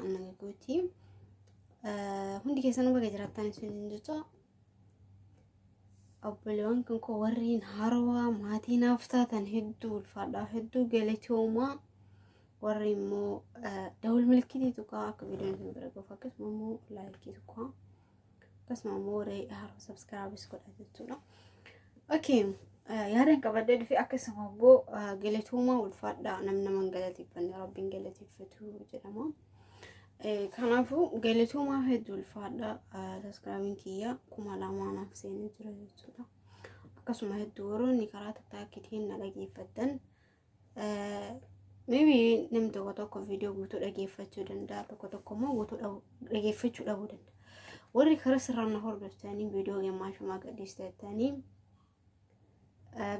Annaga gooti. Hundi keessanuu baga jiraattan isiniin jecha. Obboleewwan kan koo warreen haarawaa maatii naaf taatan hedduu ulfaadhaa, hedduu galatoomaa. Warri immoo dawul milkitii tuqaa akka viidiyoon isin bira gahu, akkasuma immoo laayikii tuqaa, akkasuma immoo warri haarawaa sabskiraayibis godha jechuudha. Okay, yaadan qabadhee dhufe. Akkasuma immoo galatoomaa, ulfaadhaa. Namni nama hin galateeffanne Rabbiin galateeffatu jedhama. Kanaafuu galatoomaa, hedduu ulfaadhaa. Sabskiraabiin kiyya 2000 naaf seenee jira jechuudha. Akkasuma hedduu warroonni karaa tattaakitiin na dhageeffattan, maybe namni tokko tokko viidiyoo guutuu dhageeffachuu danda'a, tokko tokko immoo guutuu dhageeffachuu dhabuu danda'a. Warri karaa sirraan na hordoftanii viidiyoo gimmaashumaa gadhiistettanii,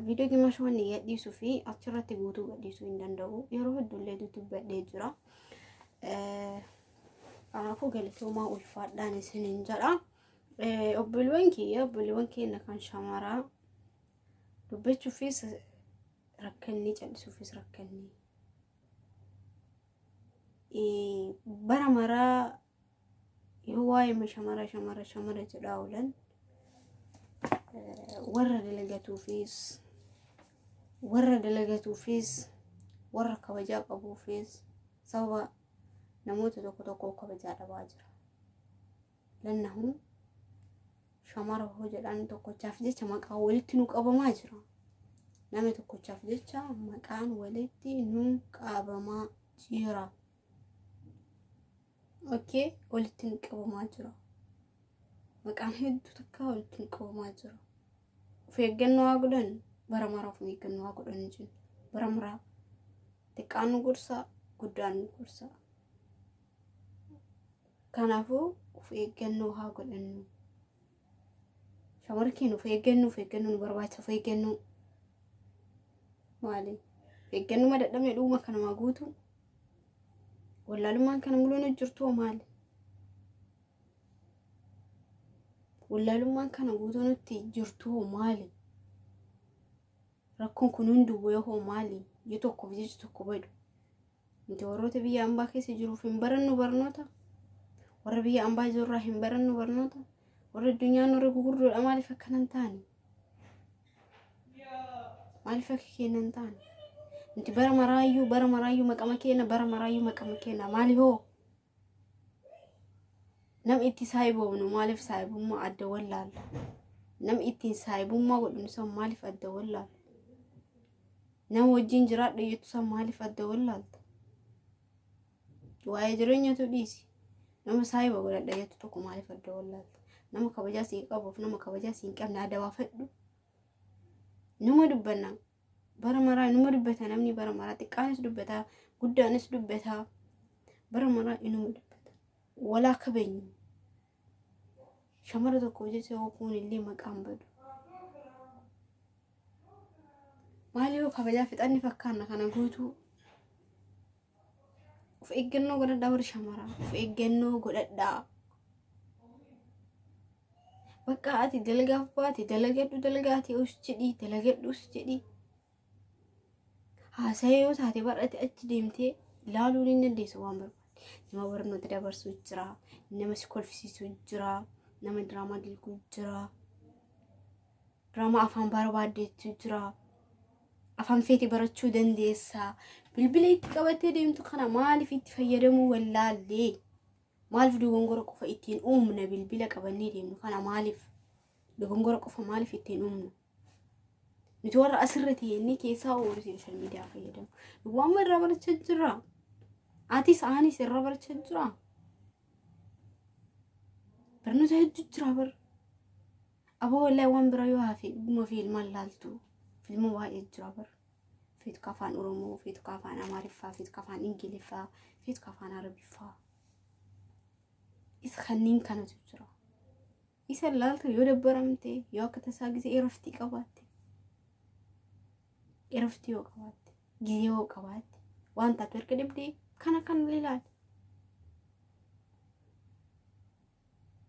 viidiyoo gimmaashumaa ni gadhiisuu fi achirratti guutuu gadhiisuu hin danda'u. Yeroo hedduullee dubbadhee jira. Kanaafuu galatoomaa, ulfaadhaan isiniin jedha. Obboleewwan kiyya, obboleewwan keenya kan shamaraa, dubbachuufis rakkanni, callisuufis rakkanni. Bara maraa yoo waa'ee shamara shamara shamara jedhaa oolan, warra dalagatuufis, warra dalagatuufis, warra kabajaa qabuufis sababa namoota tokko tokko kabajaa dhabaa jira. Lannahu shamara hoo jedhan tokkochaaf jecha maqaan walitti nu qabamaa jira. Nama tokkochaaf jecha maqaan walitti nu qabamaa jira. Okay, walitti nu qabamaa jira. Maqaan hedduu takka walitti nu qabamaa jira. Of eeggannoo haa godhan, bara maraa of eeggannoo haa godhan jennu. Bara maraa xiqqaan nu gorsa, guddaan nu gorsa. Kanaafuu of eeggannoo haa godhannu. Shamarri keenya of eeggannoo, of eeggannoo nu barbaachisa, of eeggannoo. Maali? Of eeggannoo dadhabne dhuguma kanumaa guutuu. Wallaalummaan kana muluun jirtu maali? Wallaalummaan kana guutuu nutti jirtu maali? Rakkoon kun hunduu yoo maali? Yoo tokkoof jecha tokko badu. Nuti warroota biyya ambaa keessa jiruuf hin barannu barnoota. Warra biyya ambaa jirurraa hin barannu barnoota. Warra addunyaan warra gugurdoodha, maaliif akkana hin taane? Maaliif akka keenya hin taane? Nuti bara maraayyuu, bara maraayyuu maqama keenya, bara maraayyuu maqama keenya maali hoo? Nam itti saayiboomnu maaliif saayibummaa adda wallaalla? Nam ittiin saayibummaa godhunu san maaliif adda wallaalla? Nama wajjin jiraadhu jettu san maaliif adda wallaalta? Waa'ee jireenyatu dhiisi. Nama saayiba godhadha jettu tokko maaliif adda wallaalta? Nama kabajaa sii qabuuf nama kabajaa sii hin qabne adda baafadhu. Numa dubbanna. Bara maraa numa dubbata namni, bara maraa xiqqaanis dubbata, guddaanis dubbata. Bara maraa inuma dubbata. Walaa kabeenyu. Shamara tokko jecha kuun illee maqaan badu. Maali yoo kabajaa fixanni fakkaanna kana guutuu? Of eeggannoo godhadhaa warri shamaraa. Of eeggannoo godhadhaa. Bakka ati dalagaaf baate dalagadhu, dalagaa ati us jedhii dalagadhu, us jedhii. Haasa'ee yoo taate bar'ate achi deemtee ilaaluu ni dandeessu waan barbaade. Nama barnoota dabarsuu jira, nama si kolfisiisuu jira, nama diraamaa dalaguu jira, diraamaa afaan barbaaddeetu jira. Afaan feete barachuu dandeessa. Bilbila itti qabattee deemtu kana maaliif itti fayyadamuu wallaallee? Maaliif dogongora qofa ittiin uumna bilbila qabannee deemnu kana? Maaliif dogongora qofa maaliif ittiin uumna? Nuti warra asirra teenyee keessaa oolu social media fayyadamu. Waan irraa barachaa jirra. Atis anis irraa barachaa jira. Barnoota hedduu jira bara. Aboo wallahi waan biraa yoo hafe dhuguma fiilmaan laaltu, fiilma baay'ee jira bara. Feetu ka afaan Oromoo, feetu ka afaan Amaariffaa, feetu ka afaan Ingiliffaa, feetu ka afaan Arabiffaa. Isa kanneen kanatu jira. Isa laaltu yoo dabbaramte, yoo akka tasaa gisee iraftii qabaatte. Iraftii yoo qabaatte, gisee yoo qabaatte, waan taatu erga dhibdee kana kan ilaali.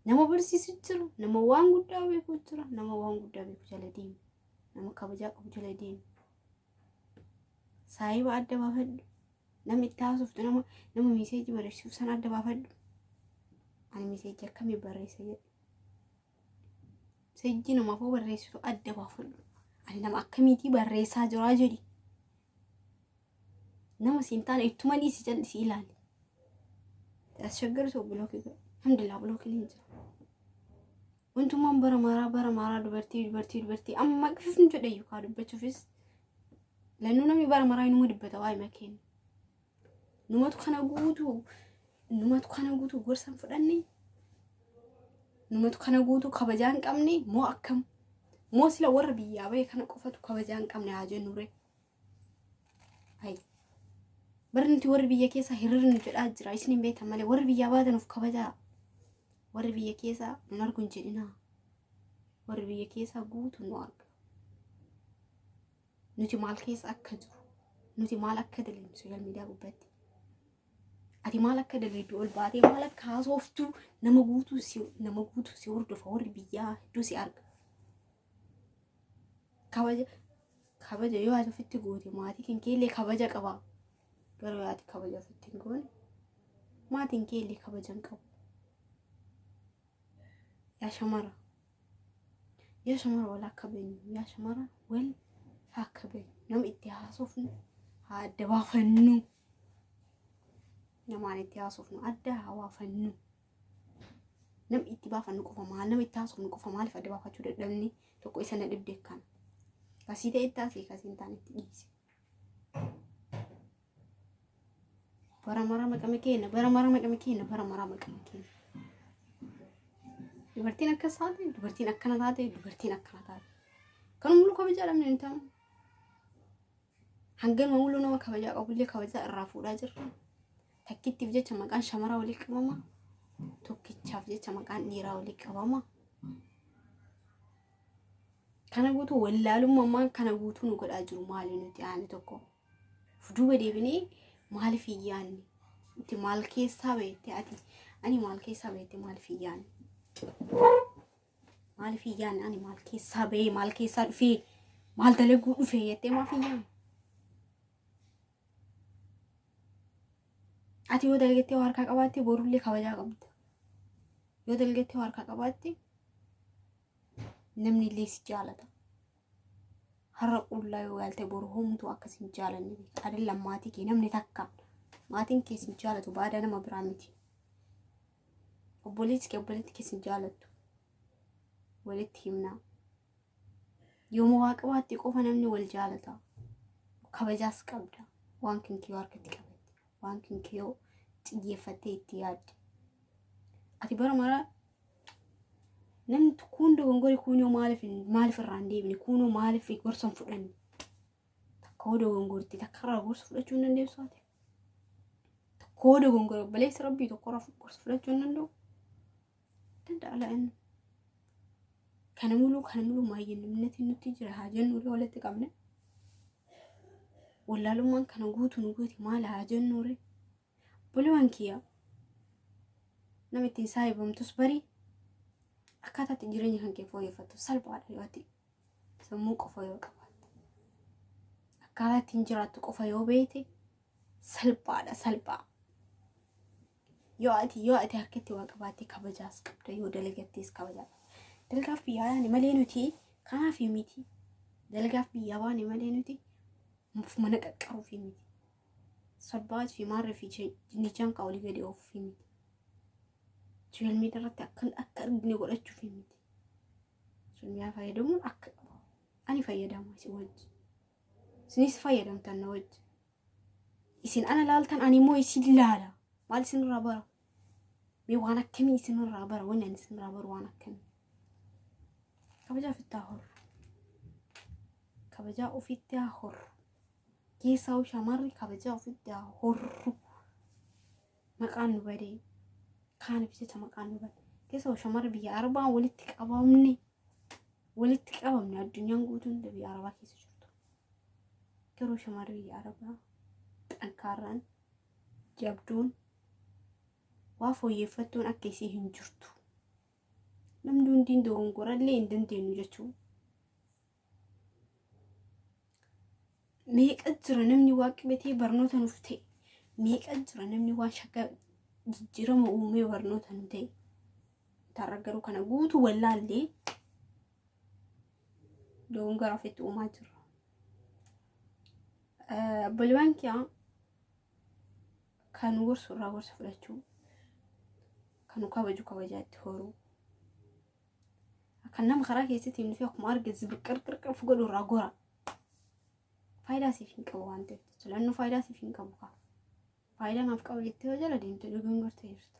Nama barsiisu jira, nama waan guddaa beeku jira, nama waan guddaa beeku jala deemi. Nama kabajaa qabu jala deemi. Saahiba adda baafadhu. Namni itti haasoftu nama message barreessuuf sana adda baafadhu. Ani message akkamii barreessa jedhe. Message namaafuu barreessitu adda baafadhu. Ani nama akkamiitii barreessaa jiraa jedhi. Nama siin taane ittuma dhiisi, callisii ilaali. Ashaggartu block godhe. Alhamdulillah, blockiin hin jiru. Wantummaan bara maraa bara maraa dubartii dubartii dubartii amma qifni jedhe iyyuu dubbachuufis lannuu namni bara maraa inuma dubbata waa'ee makeenya. Numatu kana guutuu, numatu kana guutuu gorsa hin fudhanne, numatu kana guutuu kabajaa hin qabne moo akkam, moo sila warra biyyaa bahe kana qofatu kabajaa hin qabne haa jennu ree. Ayi, barri nuti warri biyya keessa hiriirri nu jedhaa jira, isin hin beektan malee. Warri biyyaa baatanuuf kabajaa, warri biyya keessa nun argu hin jedhinaa. Warri biyya keessa guutuu nu arga. Nuti maal keessa akka jiru, nuti maal akka dalagnu, social media gubbaatti ati maal akka dalagdu, ol baatee maal akka haasoftu nama guutuu si hordofa. Warri biyyaa hedduu si arga. Kabaja, kabaja yoo ati ofitti goote maatii kan keellee kabaja qaba. Garuu yoo ati kabaja ofitti hin goone maatiin keellee kabaja hin qabu. Yaa shamara, yaa shamara, wal akka beenyu, yaa shamara, wal akka beenyu, nama itti haasofnu haa adda baafannu, namaan itti haasofnu adda haa baafannu. Nama itti baafannu qofa maal, nama itti haasofnu qofa maaliif adda baafachuu dadhabni? Tokko isa na dhibde kana. Kasii ta'e itti haasee, kasii hin taane itti dhiise. Bara mara maqame keenya, bara mara maqame keenya, bara mara maqame keenya. Dubartiin akkas taate, dubartiin akkana taate, dubartiin akkana taate. Kan muluu kabajaa dhabne hin ta'u. Hanganuma muluu nama kabajaa qabullee kabajaa irraa fuudhaa jirra. Takkittiif jecha maqaan shamaraa walii qabama. Tokkichaaf jecha maqaan dhiiraa walii qabama. Kana guutuu wallaalummaan kana guutuu nu godhaa jiru maali nuti aani tokko? Duuba deebinee maaliif hin yaadne? Nuti maal keessaa beekte ati? Ani maal keessaa beekte, maaliif hin yaadne? Maaliif hin yaadne? Ani maal keessaa bahee, maal keessaa dhufee, maal dalaguu dhufee jettee maaf hin yaadne? Ati yoo dalagattee waa harkaa qabaatte borullee kabajaa qabda. Yoo dalagattee waa harkaa qabaatte namni illee si jaalata. Har'a qullaa yoo yaalte boru homtuu akkas hin jaalanne beeka. Adillaan maatii kee namni takka maatiin kee sin jaalatu baada nama biraa miti. Obboleessi kee, obboleetti kee sin jaalattu. Walitti himnaa. Yooma waa qabaatte qofa namni wal jaalata. Kabajaas qabda. Waan kan kee harkatti qabatte. Waan kan kee xiyyeeffattee itti yaadde. Ati bara mara namni kun dogongori, kunoo maaliif irraa hin deebine, kunoo maaliif gorsa hin fudhanne? Takka hoo dogongorti, takka irraa gorsa fudhachuu hin dandeessu ati. Tokko hoo dogongore, obboleessi rabbii tokko irraa gorsa fudhachuu hin danda'u. Danda'a la'annu. Kana muluu maayyannimnati nutti jira haa jennu walitti qabne. Wallaalummaan kana guutuu nu gooti maal haa jennu ree? Obboleewwan kiyya, nama ittiin saahibamtus barii, akkaataa itti jireenya kan kee fooyyeffattu salphaadha yoo ati sammuu qofa yoo qabaatte. Akkaataa ittiin jiraattu qofa yoo beekte salphaadha, salphaa. Yoo ati harkatti waa qabaatte kabajaas qabda, yoo dalagattees kabajaa qabda. Dalagaaf biyyaa baane malee nuti kanaaf miti. Dalagaaf biyyaa baane malee nuti mana qaqqaruuf miti. Salphaa fi maarree fi jinichaan kaa olii gadi oofuuf miti. Social media irratti akka argine godhachuuf miti. Social media fayyadamuun akka qabu. Ani fayyadama isin wajji. Isinis fayyadamtan na wajji. Isin ana laaltan, ani immoo isin laala. Maal isinirraa bara? Mee waan akkamii isinirraa bara? Wanni ani isinirraa baru waan akkamii? Kabajaa ofitti haa horru. Kabajaa ofitti haa horru. Keessaa shamarri kabajaa ofitti haa horru. Maqaan nu badee. Kaaniif jecha maqaan nu bade. Keessaa shamarri biyya Arabaa walitti qabamne. Walitti qabamne, addunyaan guutuun biyya Arabaa keessa jirtu. Garuu shamarri biyya Arabaa xankaarraan jabduun waa fooyyeffattuun akka isii hin jirtu. Namni hundiin dogongorallee hin dandeenyu jechuudha. Meeqa jira namni waaqi bitee barnoota nuuf ta'e. Meeqa jira namni waan shagga jijjiirama uumee barnootaan ta'e. Tarra garuu kana guutuu wallaallee dogongora ofitti uumaa jirra. Obboleewwan kiyyaa, kan gorsu irraa gorsa fudhachuu, kan kabaju kabajaa itti horuu, kan nama karaa keessatti hin dhufee akkuma arge zibirqirqirqirf godhu irraa gora. Faayidaa siif hin qabu waan ta'eef jechuudha. Inni faayidaa siif hin qabu kaa. Faayidaa naaf qaba jettee yoo jala deemte dogongortee jirta.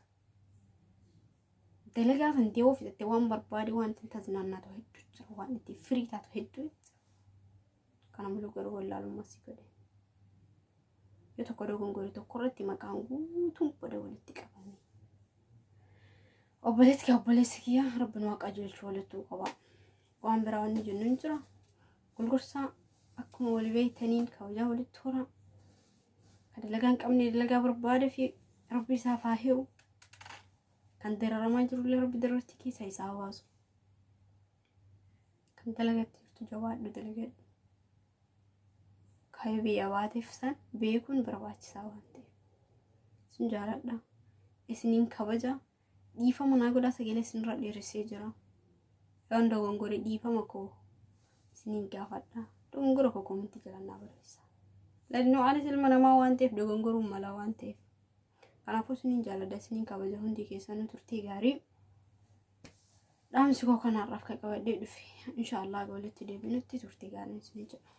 Dalagaa kan ta'e fixattee waan barbaade, waan ittiin taznaannaatu hedduu jira, waan ittiin firii taatu hedduu jira. Kana malee garuu wallaalummaa si godhe. Yoo tokko dogongore tokko irratti maqaan guutuun bada walitti qabame. Obboleessi kee, obboleessi kiyya, rabbi nu haa qajeelchu, walittuu qaba. Waan biraa wanni jennu hin jira. Gurgursaa akkuma wal beektaniin kabajaa walitti hora. Kan dalagaa hin qabne dalagaa barbaade fi rabbi isaaf haa hiru. Kan dararamaa jirullee rabbi darartii keessa isaa baasu. Kan dalagatti jirtu jabaadhu, dalagadhu. Kaayyoo biyya baateef san beekuun barbaachisaa waan ta'eef. Isin jaaladha. Isiniin kabaja. Dhiifama naa godhaa, sagalee isinirra dheeressee jira. Yoon dogongore dhiifama koo isiniin gaafadha. Dogongora koo koomentii jala naa barreessa. Lannoo anis ilma namaa waan ta'eef dogongoruun mala waan ta'eef. Kanaafuu isiniin jaaladha, isiniin kabaja, hundi keessanuu turtii gaarii. Dhaamsi koo kanaarraaf kan qabadhee dhufe. Inshaallah walitti deebinutti turtii gaarii isiniin jedha.